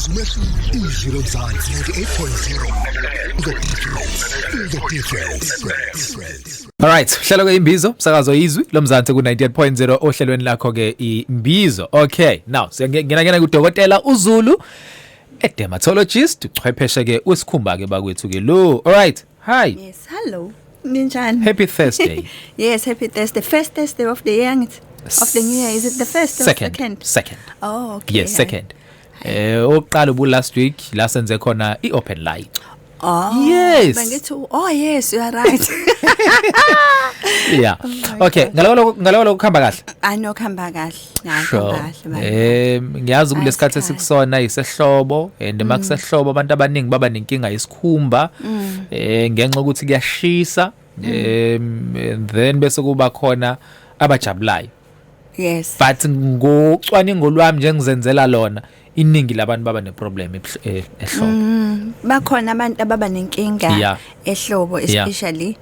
Izwi Lomzansi 98.0. The difference. The difference. Alright, hlelo ke Imbizo, umsakazo Izwi Lomzansi ku 98.0 ohlelweni lakho ke Imbizo. Okay, now siyangena ngena kudokotela uZulu, a dermatologist, uchwepheshe ke wesikhumba ke bakwethu ke lo. Alright, hi. Yes, hello. Ninjani? Happy Thursday. Yes, happy Thursday. First Thursday of the year, ngithi. Of the new year. Is it the first or Second. second? Second. Oh, okay. Yes, second. Oqala ubu last week la senze khona i-open line. Oh. Yes. Bengithi, oh yes, you are right. Yeah. Oh my Okay, God. ngaloko kuhamba kahle. I know, kuhamba kahle. Na Sure. kuhamba kahle, baba. Ngiyazi kulesikhathi Asikhali. esikusona isehlobo and makusehlobo abantu abaningi baba nenkinga yesikhumba ngenxa ukuthi kuyashisa, and then bese kuba khona abajabulayo. But ngocwaningo lwami nje ngizenzela lona, iningi labantu baba neproblem ehlobo. Bakhona abantu ababa nenkinga ehlobo, especially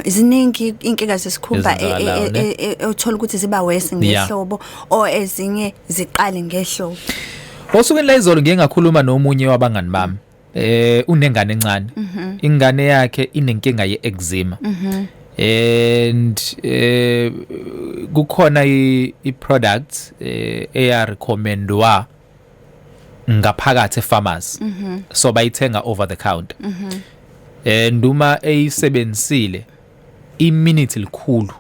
ziningi inkinga zesikhumba ezenzakalayo, ne? othola ukuthi ziba worse ngehlobo or ezinye ziqale ngehlobo. Osukwini layizolo ngiye ngakhuluma nomunye wabangani bami. Unengane encane. Ingane yakhe inenkinga ye-eczema. And kukhona i product eya recommendwa ngaphakathi epharmacy. So bayithenga over the counter. And uma eyisebenzisile iminute likhulu.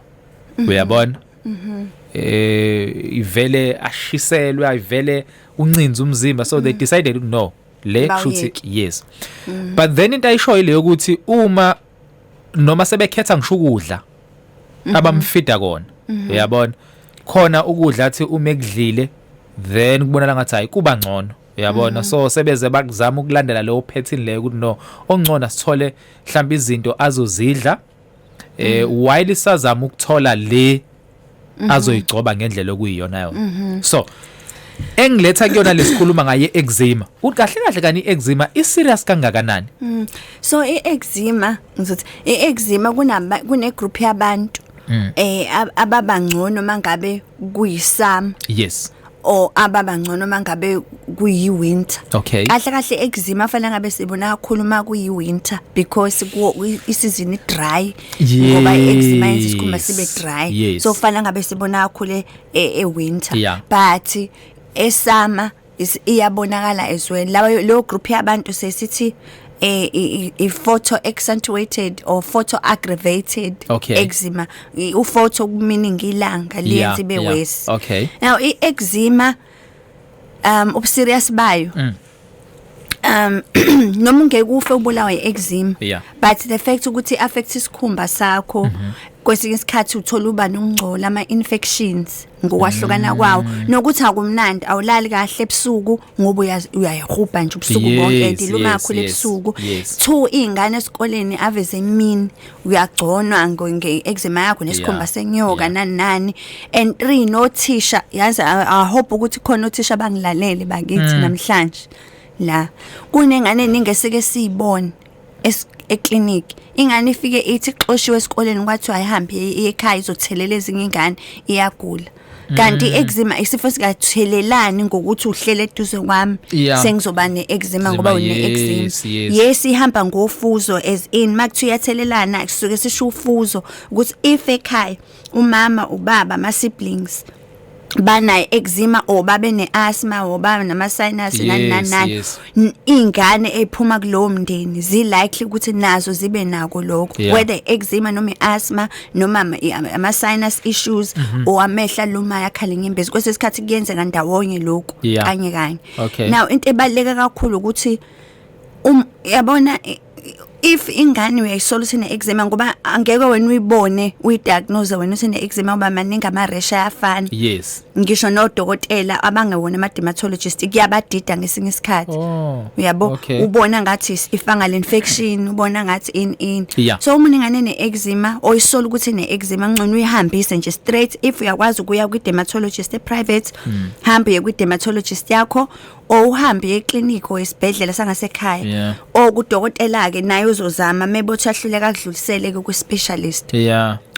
Uyabona? Ivele ashiselwe, ayivele uncinze umzimba, so they decided no le kushuthi Bawuyeke. Yes, but then into ayishoyo le yokuthi uma noma sebekhetha ngisho ukudla abamfida kona, uyabona, khona ukudla athi uma ekudlile then kubonakala ngathi hayi, kuba ngcono, uyabona. So sebeze bakuzama ukulandela leyo pattern leyo ukuthi no, ongcono sithole mhlawumbe izinto azozidla while isazama ukuthola le azoyigcoba ngendlela okuyiyona yona. So engiletha kuyona lesikhuluma ngaye eczema, uthi kahle kahle kani eczema i serious kangakanani? So i-eczema, ngizothi i-eczema kunaba kune group yabantu ababangcono mangabe kuyisummer or ababangcono mangabe kuyi winter. Kahle kahle eczema fanele ngabe sibona kakhulu ma kuyi winter because kuwo isizini dry, ngoba i-eczema yenza isikhumba sibe dry. So fanele ngabe sibona kakhulu e winter, but esummer iyabonakala as well. Lawo leyo group yabantu sesithi i photo accentuated or photo aggravated eczema. U photo meaning ilanga liyenza ibe worse. Now i-eczema, ubuserious bayo, noma ungeke ufe ubulawa i-eczema, but the fact ukuthi affect isikhumba sakho, kwesinye isikhathi uthola uba nokungcola, ama infections ngokwahlukana kwawo, nokuthi akumnandi, awulali kahle ebusuku ngoba uyayihubha nje ubusuku bonke and iluma kakhulu ebusuku. Two, izingane esikoleni ave zemini, uyagconwa nge-eczema yakho nesikhumba senyoka, nani nani. And three, nothisha, yazi, I hope ukuthi khona othisha abangilalele bakithi namhlanje la. Kunengane eningi esike siyibone eclinic, ingane ifike ithi ixoshiwe esikoleni, kwathiwa ayihambe iye ekhaya, izothelela ezinye ingane, iyagula, kanti i-eczema isifo singathelelani ngokuthi uhlele eduze kwami sengizoba ne-eczema ngoba une-eczema. Yes, ihamba ngofuzo, as in makuthiwa iyathelelana kusuke sisho ufuzo, ukuthi if ekhaya umama, ubaba, ama siblings banayo eczema or babe ne-asthma or babe nama-sinus, nani nani nani, iy'ngane ey'phuma kulowo mndeni zi-likely ukuthi nazo zibe nako lokho, whether eczema noma i-asthma noma ama-sinus issues or amehlo alumayo, akhala inyembezi. Kwesinye isikhathi kuyenzeka ndawonye lokhu, kanye kanye. Now into ebaluleke kakhulu ukuthi yabona, if ingane uyayisola ukuthi ine-eczema, ngoba angeke wena uyibone, uyidiagnose wena uthi ine-eczema, ngoba maningi ama-rash ayafana. Ngisho nodokotela abangewona ama-dermatologist kuyabadida ngesinye isikhathi. Uyabo, ubona ngathi i-fungal infection, ubona ngathi in in. So uma ingane ine-eczema, oyisola ukuthi ine-eczema, ngcono uyihambise nje straight. If uyakwazi ukuya kwi-dermatologist e-private, hamba uye kwi-dermatologist yakho or uhambe uye eclinic or esibhedlela sangasekhaya or kudokotela ke naye. Uzozama maybe uthi ahluleka, akudlulisele ku specialist,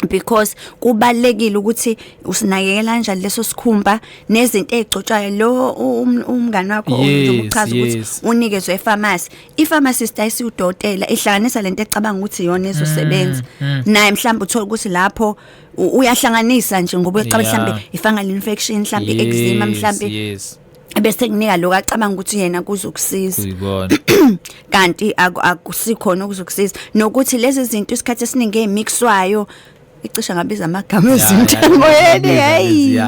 because kubalekile ukuthi usinakekela kanjani leso sikhumba nezinto ezigcotshwayo. Lo umngani wakho njengokuchaza ukuthi unikezwe epharmacy, i-pharmacist ayisiudokotela, ihlanganisa lento ecabanga ukuthi iyona ezosebenza naye. Mhlawumbe uthola ukuthi lapho uyahlanganisa nje ngoba uyacabanga mhlawumbe i-fungal infection, mhlawumbe i-eczema, mhlawumbe bese kunika lokho acabanga ukuthi yena kuzokusiza, Kuyibona. kanti akusikhona okuzokusiza. Nokuthi lezi zinto isikhathi esiningi ezimixwayo, icisha ngabiza amagama ezinto emoyeni, hey,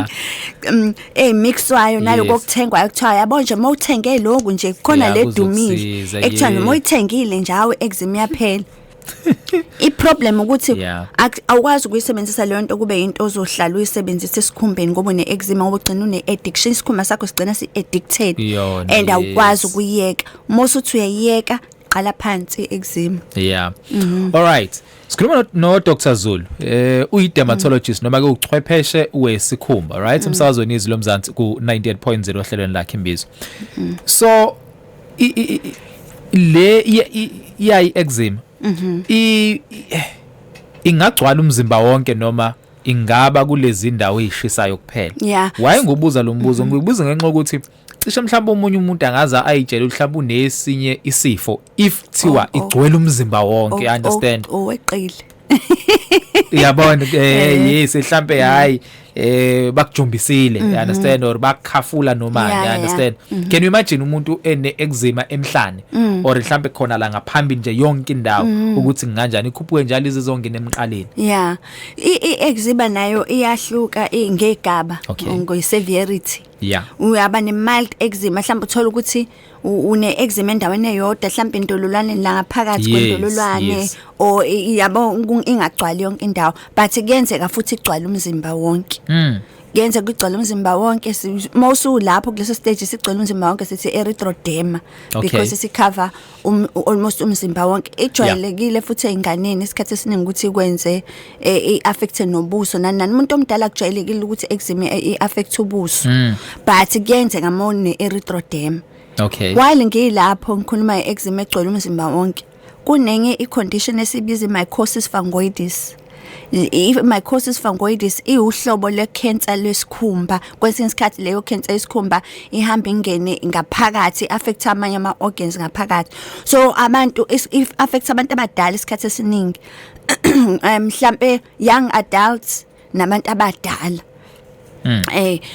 ezimixwayo naloko okuthengwayo, kuthiwa yabo nje mawuthenge lokhu nje khona le dumile kuzokusiza, ekuthiwa noma uyithengile nje awe eczema iyaphela. I-problem ukuthi awukwazi ukuyisebenzisa leyo nto kube into ozohlala uyisebenzisa esikhumbeni ngoba une-eczema, ngoba ugcina une-addiction, isikhumba sakho sigcina si-addicted Iyona, and awukwazi ukuyiyeka. Uma usuthi uyayiyeka, qala phansi i-eczema. Yeah. All right. Sikhuluma no Dr Zulu. Uyi dermatologist noma ke uchwepheshe wesikhumba, right? Umsakazweni Izwi Lomzansi ku 98.0 ohlelweni lakhe Imbizo. So le iyayi eczema. Ingagcwala umzimba wonke noma ingaba kulezi ndawo ezishisayo kuphela? Why ngubuza lo mbuzo? Ngibuza ngenxa ukuthi cishe mhlawumbe omunye umuntu angaza ayitshele mhlawumbe unesinye isifo if thiwa igcwele umzimba wonke, you understand? Oweqile. Uyabona, yes, mhlambe hayi, bakujumbisile, you understand, or bakukhafula noma, you understand? Can you imagine umuntu ene eczema emhlane or mhlambe khona la ngaphambili nje yonke indawo, ukuthi nganjani ikhuphuke njalo izizongena emqaleni? Yeah, i-eczema nayo iyahluka ngegaba ngoyi-severity. Uyaba ne-mild eczema, mhlawumbe uthola ukuthi une eczema endaweni eyodwa, mhlawumbe indololwane la ngaphakathi kwendololwane, or yabo, ingagcwali yonke indawo, but kuyenzeka futhi igcwale umzimba wonke. Kuyenzeka igcwale umzimba wonke. Mawusulapho kuleso stage sigcwele umzimba wonke, sithi erythroderma, because isicover almost umzimba wonke. Ijwayelekile futhi einganeni isikhathi esiningi ukuthi kwenze i-affect nobuso nani nani. Umuntu omdala kujwayelekile ukuthi eczema i-affect ubuso, but kuyenzeka mawune erythroderma. While ngilapho ngikhuluma nge-eczema egcwele umzimba wonke, kunenye i-condition esibiza i-mycosis fungoides. I-mycosis fungoides iwuhlobo lwe-cancer lwesikhumba. Kwesinye isikhathi leyo cancer yesikhumba ihamba ingene ngaphakathi, affect amanye ama-organs ngaphakathi. So abantu if affect abantu abadala isikhathi esiningi, mhlambe young adults nabantu abadala.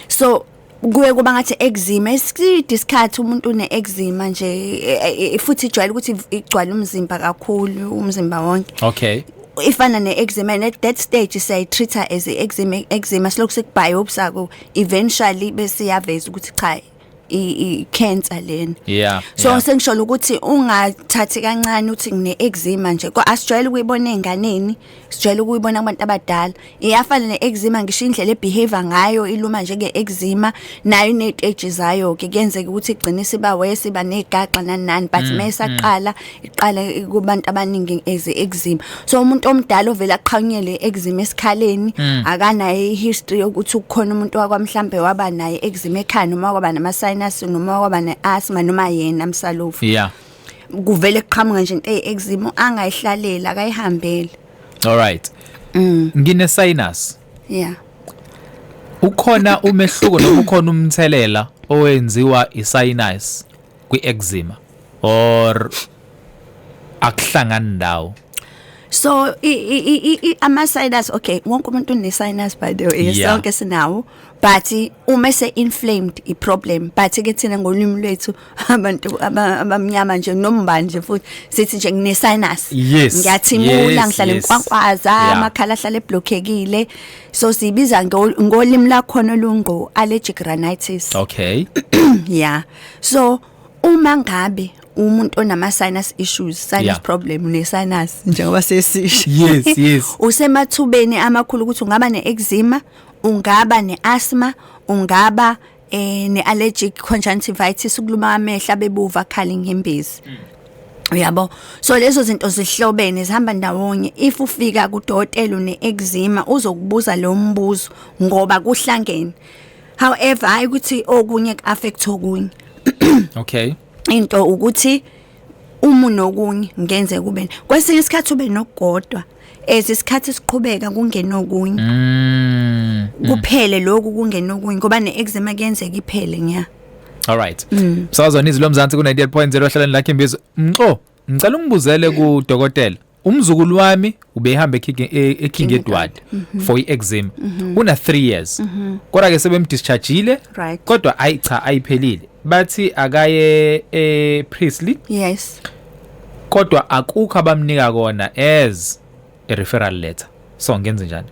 So kuye kuba ngathi eczema eside isikhathi umuntu une eczema nje, futhi ijwayele ukuthi igcwale umzimba kakhulu, umzimba wonke. Ifana ne-eczema, and at that stage siyayi-treat as i-eczema. Eczema silokhu sikubiopsy ko, eventually bese iyaveza ukuthi cha, i-cancer lena. So sengisho ukuthi ungathathi kancane uthi ngine eczema nje. Asijwayele ukuyibona einganeni, sijwayele ukuyibona kubantu abadala. Iyafana ne-eczema ngisho indlela ebehave ngayo, iluma njenge eczema, nayo ine stages zayo ke. Kuyenzeka ukuthi igcine siba worse, iba negaxa nani nani, but mayisaqala iqale kubantu abaningi as eczema. So umuntu omdala ovela aqhanyele eczema esikhaleni, akanayo ihistory yokuthi ukukhona umuntu wakwamhlambe waba naye eczema ekhaya, noma kwaba nama sinus, noma kwaba ne-asthma, noma yena msalofu, kuvele kuqhamuka nje into eyi-eczema, angayihlalela, akayihambele. All right. Ngine sinus. Ukhona umehluko noma ukhona umthelela owenziwa isinus kwi-eczema or akuhlangani ndawo? So ama sinus, okay, wonke umuntu une sinus, by the way. Sonke sinawo, but uma se inflamed i problem. But ke thina ngolimi lwethu abantu abamnyama nje, noma nje futhi sithi nje ngine sinus, ngiyathimula, ngihlale ngikwankwaza, amakhala ahlale eblockekile. So sibiza ngolimi lakhona olungqo allergic rhinitis. Yeah, so uma ngabe umuntu onama sinus issues, sinus problem, ne sinus njengoba sesisho, yes yes usemathubeni amakhulu ukuthi ungaba ne-eczema, ungaba ne-asthma, ungaba ne-allergic conjunctivitis, ukuluma amehlo abebuva, akhala inyembezi, uyabo. So lezo zinto zihlobene, zihamba ndawonye. If ufika kudokotela une-eczema, uzokubuza lo mbuzo ngoba kuhlangene. However, hayi ukuthi okunye ku-affect okunye. Into ukuthi Uma unokunye ngenze kube kwesinye isikhathi ube nokugodwa, as isikhathi siqhubeka kungenokunye, kuphele lokhu kungenokunye, ngoba ne-eczema kuyenzeka iphele nya. All right. Msakazweni Izwi Lomzansi ku 98.0 hlaleni lakhe imbizo. Mxo, ngicela ungibuzele ku dokotela. Umzukulu wami ubehamba eKing Edward for i-eczema. Una 3 years. Kodwa ke sebemdischargeile. Kodwa ayi cha, ayiphelile. Bathi akaye ePriestley. Kodwa akukho abamnika kona as a referral letter. So ngenze njani?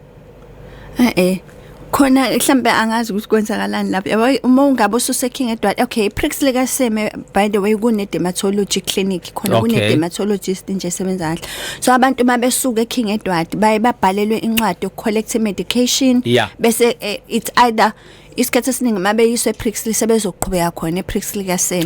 Khona mhlambe angazi ukuthi kwenzakalani lapho, yabo. Uma ungabe ususe King Edward, okay, Prixley kaSeme, by the way, kune dermatology clinic khona, kune dermatologist nje esebenza kahle. So abantu mabesuka eKing Edward baye babhalelwe incwadi yokucollect medication, bese it's either isikhathi esiningi mabeyiswe ePrixley sebezoqhubeka khona ePrixley kaSeme.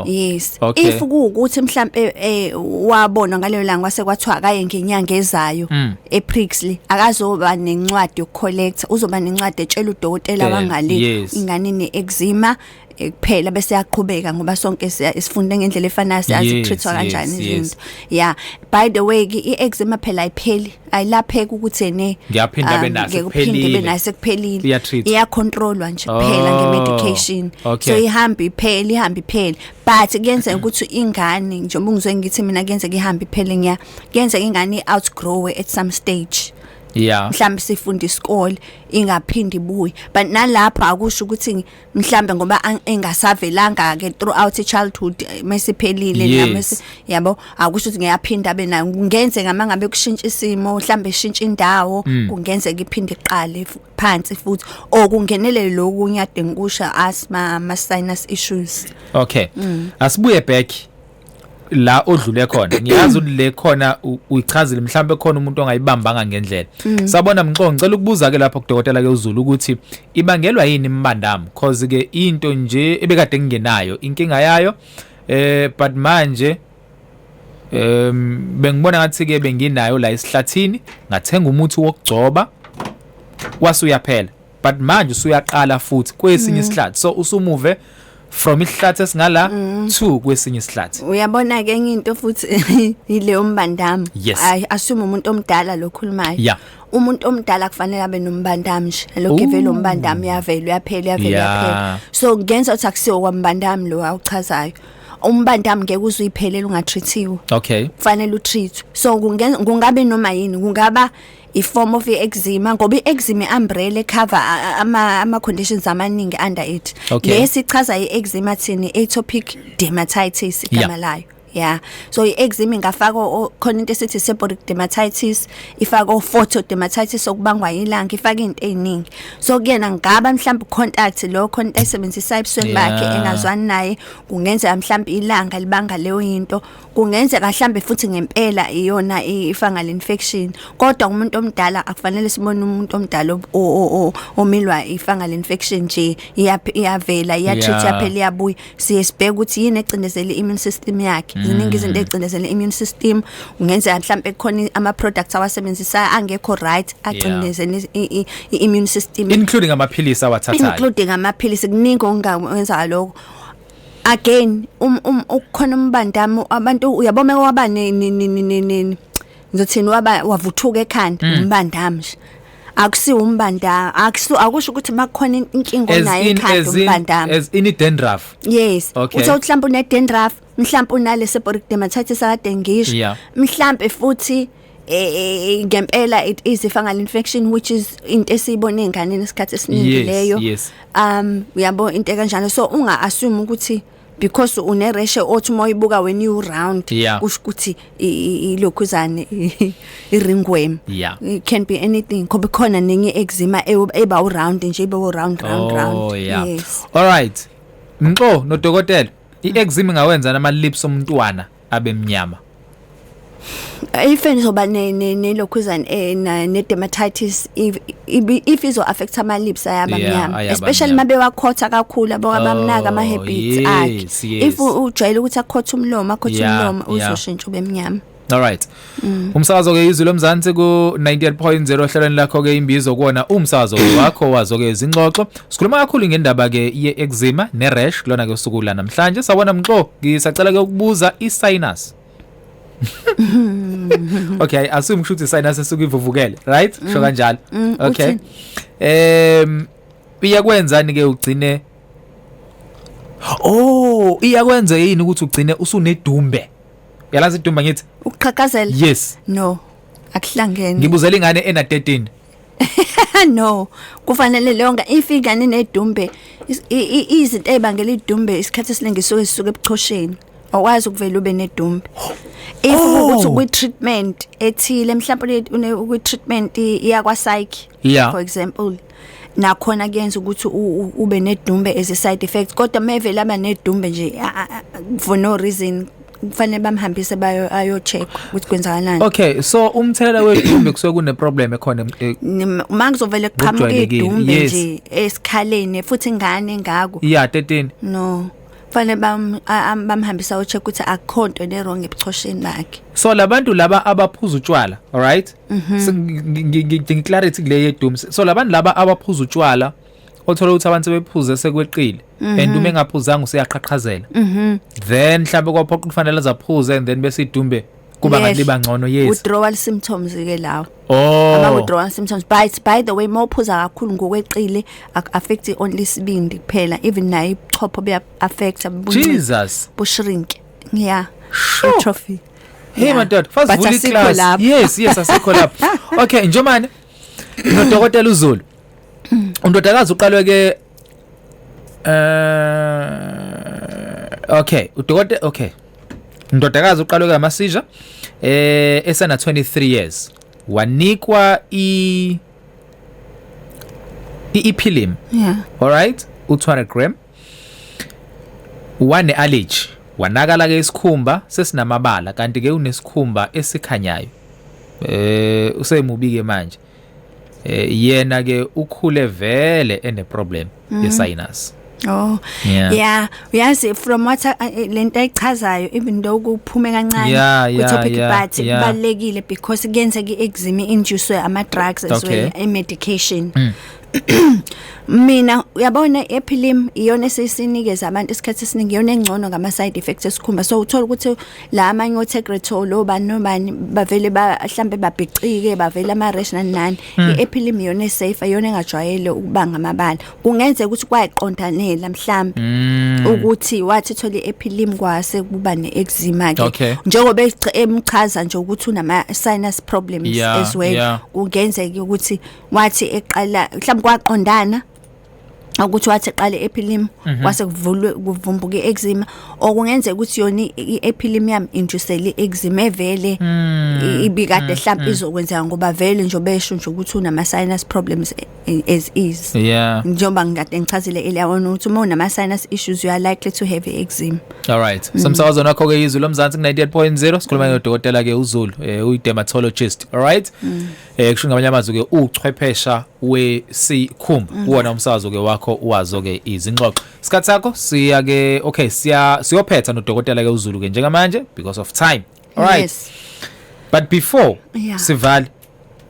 Yes. If kuwukuthi mhlambe wabona ngaleyo langa kwase kwathiwa akaye ngenyanga ezayo ePrixley, akazoba nencwadi yokucollect, uzoba nencwadi etshela udokotela wangale ingane ne-eczema kuphela, bese yaqhubeka, ngoba sonke sifunde ngendlela efanayo, siyazi kutreatwa kanjani izinto. Yeah, by the way ke, i-eczema phela ayipheli, ayilapheki ukuthi ene Ngiyaphinda abe naso, ngeke uphinde kuphelile. ube naso, sekuphelile. Iyatreat. Iyacontrolwa nje kuphela nge-medication. So ihamba iphele, ihamba iphele, but kuyenzeka ukuthi ingane, njengoba ngizwe ngithi mina kuyenzeka ihambe iphele nya, kuyenzeka ingane i-outgrow at some stage, mhlawumbe sifunda isikole ingaphindi ibuye. But nalapho akusho ukuthi mhlambe ngoba engasavelanga ke throughout childhood, mesiphelile nami, yabo, akusho ukuthi ngiyaphinda abe nayo. Kungenzeka mangabe kushintsha isimo, mhlambe ishintsha indawo, kungenzeka iphinde iqale phansi futhi, or kungenelele lokunye ade ngikusha, asthma, ama sinus issues. Okay. Asibuye back la odlule khona. Ngiyazi ukuthi le khona uyichazile, mhlambe khona umuntu ongayibambanga ngendlela. Sabona Mxo, ngicela ukubuza ke lapho kudokotela ke uZulu ukuthi ibangelwa yini imbandamo, cause ke into nje ebekade ngingenayo inkinga yayo, but manje bengibona ngathi ke benginayo la esihlathini, ngathenga umuthi wokugcoba wasuyaphela, but manje usuyaqala futhi kwesinye isihlathi, so usumuve from isihlathi esingala to kwesinye isihlathi. Uyabona ke, enye into futhi ile umbandamo. Ay, assume umuntu omdala lokhulumayo. Umuntu omdala kufanele abe nombandamo nje, lokho evela umbandamo, uyavela, uyaphela, uyavela, uyaphela. So kungenza ukuthi akusiwo kwambandamo lo awuchazayo. Umbandamo ngeke uze uyiphelele ungatreatiwe. Kufanele utreat. So kungabe noma yini, kungaba i-form of i-eczema, ngoba i-eczema umbrella cover ama conditions amaningi under it. Lesi chaza i-eczema thini, atopic dermatitis igama layo. Yeah, so i-eczema ingafaka khona into esithi seborrheic dermatitis, ifaka photodermatitis okubangwa ilanga, ifaka izinto eziningi. So kuyena ngaba mhlawumbe contact lo khona into ayisebenzisayo ebusweni bakhe engazwani naye, kungenzeka mhlawumbe ilanga libanga leyo into, kungenzeka mhlawumbe futhi ngempela iyona i-fungal infection. Kodwa umuntu omdala akufanele sibone umuntu omdala omilwa i-fungal infection nje, iyavela, iyatreat, yaphela, iyabuya. Siye sibheke ukuthi yini ecindezela i-immune system yakhe. Ziningi izinto ezicindezela i-immune system. Kungenzeka mhlawumbe kukhona ama-products awasebenzisayo angekho right, acindezela i-immune system. Including amaphilisi awathathayo. Including amaphilisi, kuningi okungenza lokho. Again, ukukhona umbandamo, abantu uyabona waba ne ngizothini, waba wavuthuka ekhanda, umbandamo nje, akusiwo umbanda, akusiwo, akusho ukuthi makukhona inkinga onayo ekhanda umbandamo. As in dandruff. Yes. Okay. Uthola mhlawumbe une dandruff, mhlawumbe unale seborrheic dermatitis akade ngisho, mhlawumbe futhi ngempela it is a fungal infection, which is into esiyibona einganeni isikhathi esiningi leyo. Uyabo, into kanjalo. So unga assume ukuthi because une rash othi uma uyibuka when you round kusho ukuthi ilokhuzane i-ringworm. It can be anything, ngoba khona nenye eczema eba u round nje, ibe u round round round. Yes. All right. Mxo nodokotela, i-eczema ingawenza nama lips omntwana abe mnyama? If nizoba ne lokhuzane ne dermatitis, if izo affect ama lips, ayaba mnyama, ayaba especially mnyama. mabe wakhotha kakhulu, abo abamnaka ama habits akhe. If ujwayele ukuthi akhothe umlomo, akhothe umlomo, uzoshintsha ube mnyama. All right. Umsakazo ke Izwi Lomzansi ku 98.0 ohlelweni lakho ke Imbizo, kuona umsakazo wakho wazo ke izingxoxo. Sikhuluma kakhulu ngendaba ke ye eczema ne rash kulona ke usuku la namhlanje. Sawubona Mxo, ngisacela ke ukubuza i-sinus. Okay, I assume kusho ukuthi i-sinus esuke ivuvukele, right? Sho kanjalo. Okay. Uthini? Iyakwenzani ke ugcine, oh, iyakwenza yini ukuthi ugcine usunedumbe? Uyalazi idumbe ngithi? Ukuqhakazela? Yes. No, akuhlangene. Ngibuzela ingane ena 13. No, kufanele leyo nga if ingane inedumbe, izinto ezibangela idumbe isikhathi esiningi isuke sisuke ebuchosheni. Awukwazi ukuvela ube nedumbe if ukuthi kwi-treatment ethile, mhlawumbe kwi-treatment yakwa psych, for example, nakhona kuyenza ukuthi ube nedumbe as a side effect. Kodwa mevele aba nedumbe nje for no reason, kufanele bamhambise bayo ayo check ukuthi kwenzakalani. Okay, so umthelela wedumbe kusuke kune problem ekhona Uma kuzovele kuqhamuka ngokujwayelekile, idumbe yes. nje esikhaleni, futhi ingane engako, Yeah, 13. No, fanele bamhambisa ayo check ukuthi akukho nto ne wrong ebuchosheni bakhe. So labantu laba abaphuza utshwala, all right? Ngidinga clarity kule yedumbe. So labantu laba abaphuza utshwala, othola ukuthi abantu sebephuze sekweqile and uma engaphuzanga useyaqhaqhazela. Then mhlawumbe kwaphoqa kufanele azaphuze and then bese idumbe kuba ngathi liba ngcono, yes. Withdrawal symptoms ke lawo. Oh. Ama withdrawal symptoms. But by the way, mawuphuza kakhulu ngokweqile, affect only isibindi kuphela, even nayo ibuchopho buya affect. Jesus. Bushrink, yeah. Atrophy. Hey, madoda, But fasivula asikho iclass. lapho. Yes, asikho lapho. Okay, njomane nodokotela uZulu. Undodakazi uqalwe ke okay, udokotela, okay. Indodakazi uqalwe ke ama-seizure esana 23 years. Wanikwa i-Epilim. All right, u200 gram. Wane allergy. Wanakala ke isikhumba sesinamabala, kanti ke unesikhumba esikhanyayo. Usemubi ke manje. Yena ke ukhule vele ene problem ye sinus. Oh. Yeah, uyazi, from what lento ayichazayo, even though kuphume kancane ku-topic, but kubalekile because kuyenzeka i-eczema induce ama drugs as well, i-medication. Mina uyabona, Epilim iyona esisinikeza abantu isikhathi esiningi, iyona engcono ngama side effects esikhumba. So uthola ukuthi la amanye oTegretol, obani nobani, bavele ba mhlambe babhicike, bavele ama rash nani nani. I-Epilim iyona safe, iyona engajwayele ukubanga amabala. Kungenzeka ukuthi kwayiqondanela mhlambe ukuthi wathi thola i-Epilim kwase kuba ne-eczema ke, njengoba emchaza nje ukuthi unama sinus problems as well. Kungenzeka ukuthi wathi eqala mhlawumbe kwaqondana ukuthi wathi eqale Epilim kwase kuvulwe kuvumbuka i-eczema, okungenzeka ukuthi yona i-Epilim yami induce i-eczema evele ibikade mhlawumbe izokwenzeka, ngoba vele nje besho nje ukuthi unama sinus problems as is, njengoba ngikade ngichazile earlier on ukuthi uma unama sinus issues, you are likely to have eczema. All right. Somsakazo wakho ke Izwi Lomzansi ku 98.0, sikhuluma nodokotela ke uZulu, uyi dermatologist. All right? Kusho ngamanye amazwi ke uchwephesha wesikhumba. Kuwona umsakazo ke wakho wazo ke izingxoxo. Isikhathi sakho siya ke, okay, siya siyophetha nodokotela ke uZulu ke njengamanje because of time. All right. Yes. But before sivale,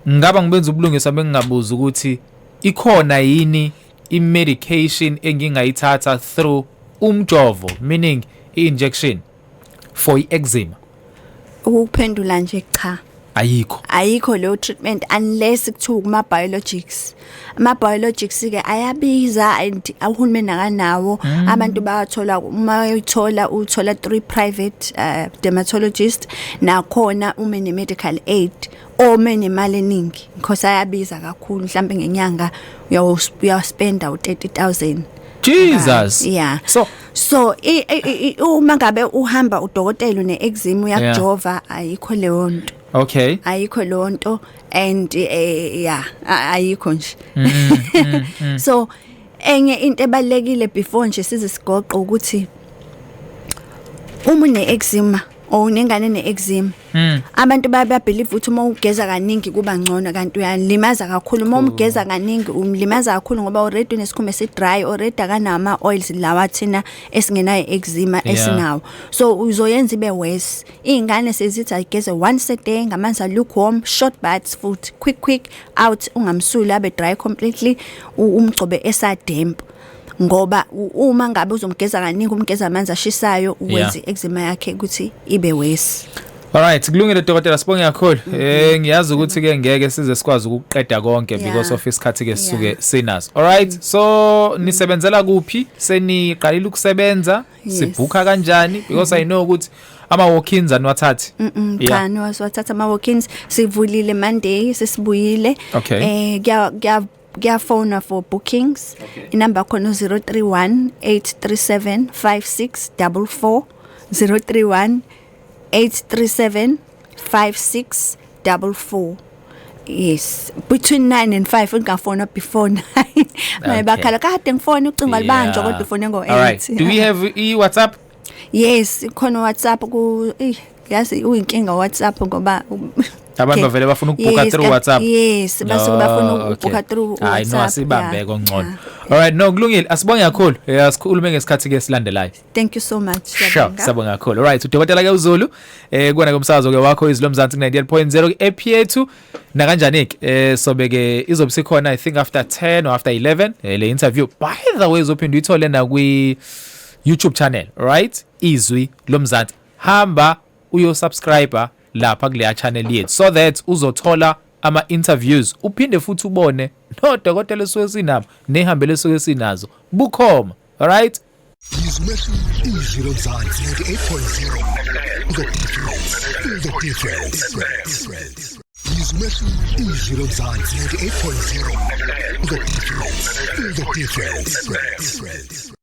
ngaba ngibenza ubulungisa bengingabuza ukuthi ikhona yini i-medication engingayithatha through umjovo, meaning i-injection for i-eczema? Ukuphendula nje, cha. Ayikho. Ayikho leyo treatment unless kuthiwa kuma biologics. Ama biologics ke ayabiza and uhulumeni akanawo. Abantu bayathola, uma uyithola, uthola three private dermatologist, nakhona uma ne medical aid or nemali eningi, because ayabiza kakhulu. Mhlambe ngenyanga uyaspenda u30000. Jesus. Yeah. So So uma ngabe uhamba udokotela une-eczema, uyakujova, ayikho leyo nto. Ayikho leyo nto and yeah, ayikho nje. So enye into ebalekile before nje size sigoqo ukuthi uma une-eczema Or nengane ne-eczema, abantu bayabelieve ukuthi uma ugeza kaningi kuba ngcono, kanti uyalimaza kakhulu uma umgeza kaningi, umlimaza kakhulu ngoba already unesikhumba esi-dry already, akanama oils lawa thina esingenayo eczema esinawo, so uzoyenza ibe worse. Iy'ngane sezithi ayigeze once a day ngamanzi a-lukewarm, short baths futhi, quick quick out, ungamsuli abe dry completely, umgcobe esadamp, ngoba uma ngabe uzomgeza kaningi, umgeza amanzi ashisayo, uwenza i-eczema yakhe ukuthi ibe worse. Alright, kulungile dokotela, sibonge kakhulu. Ngiyazi ukuthi ke ngeke size sikwazi ukuqeda konke because of isikhathi ke sisuke sinaso. Alright, so nisebenzela kuphi? Seniqalile ukusebenza? Yes. Sibhuka kanjani? Because I know ukuthi ama walk-ins aniwathathi. Cha, no, siwathatha ama walk-ins. Sivulile Monday, sesibuyile. Kuya kuyafona for bookings. Inamba khona 031 837 5644, 031 837 5644. Yes, between 9 and 5. Ungafona before 9. Maye bakhala kade ngifona ucingo alibanjwa, kodwa ufone ngo 8. Alright. Do we have i WhatsApp? Yes, khona WhatsApp ku eh yazi uyinkinga WhatsApp ngoba Abantu bavele bafuna ukubhuka through WhatsApp. Yes, basuke bafuna ukubhuka through Hayi no, WhatsApp. asibambe kongcono. Yeah. Alright, no, kulungile. Asibonge kakhulu. Asikhulume ngesikhathi ke silandelayo. Thank you so much. Sure, Siyabonga. siyabonga kakhulu. Alright, udokotela ke uZulu kuona komsakazo ke wakho Izwi Lomzansi 98.0 app yethu na kanjani ke sobe ke izobe sikhona, I think after 10 or after 11, le interview. By the way, uzophinda uyithole na kwi YouTube channel, alright? Izwi Lomzansi. Hamba uyo subscribe lapha kuleya channel yethu so that uzothola ama interviews, uphinde futhi ubone nodokotela esuke sinabo nehambele esuke sinazo bukhoma. Alright. Izwi Lomzansi 98.0. The difference. The difference. Izwi Lomzansi 98.0. The difference. The difference.